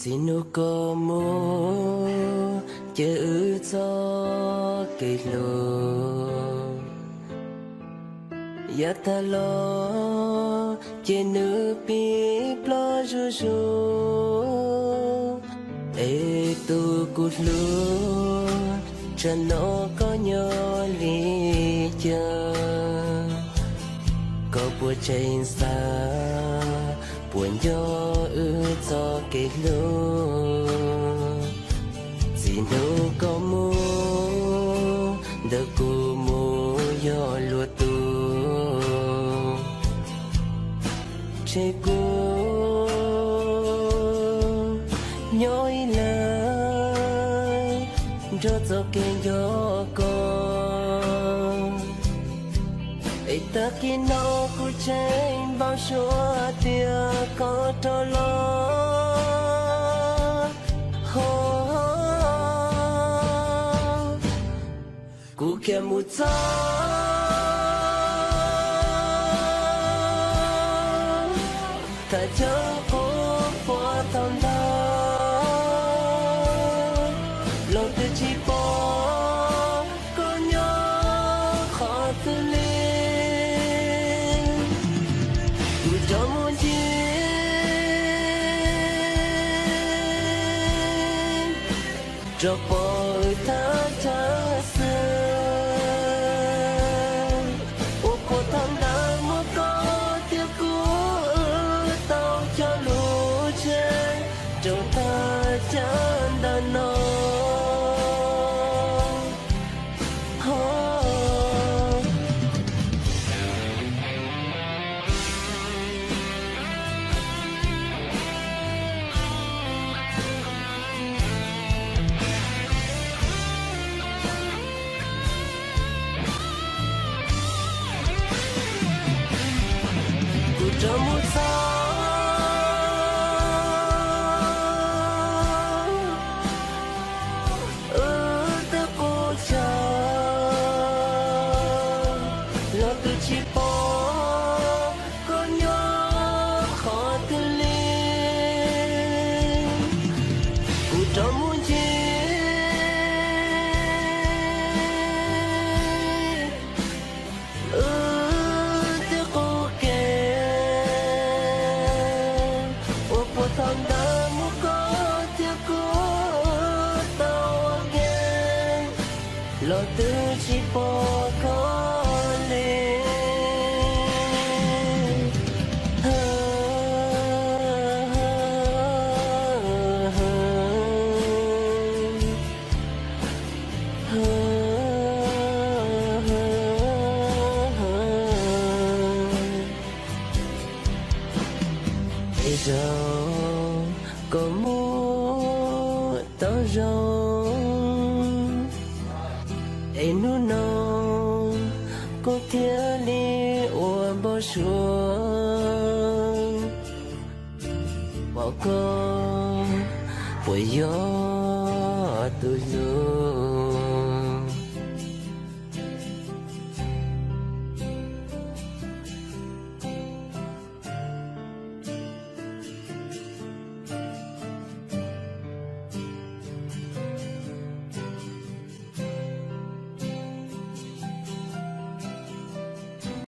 Txij hnub koj mus ces wb txoj kev hlub yav tag los ces nws pib ploj zuj zus. Es tus kuv hlub, tsam no koj nyob li cas? Koj puas tseem xav, puas nco wb txoj kev hlub? Txij hnub koj mus, ntawm kuv mus yog luag tus. Tseg kuv nyob ib leeg nrog txoj kev nco koj. Es tag kis no kuv tseem npau suav tias koj rov los. Ho kuv khiav mus txog thaj chaw qub puag thaum ntawd, los twb tsis pom koj nyob qhov twg li. Kuv rov mus ncig rov pom wb thaj chaw xwb, uas puag thaum ntawd muaj koj thiab kuv, wb tau cog lus tseg rau thaj chaw ntawm no. Ho kuv rov mus txog wb tej qub chaw, los twb tsis pom koj nyob qhov twg li. Kuv rov mus ncig wb tej qub kev, uas puag thaum ntawd muaj koj thiab kuv tau ua ke, los twb tsis pom koj li. Es zoo koj mus tau zoo, es hnub no kuv thiaj li ua npau suav pom koj puas yog tus hlub.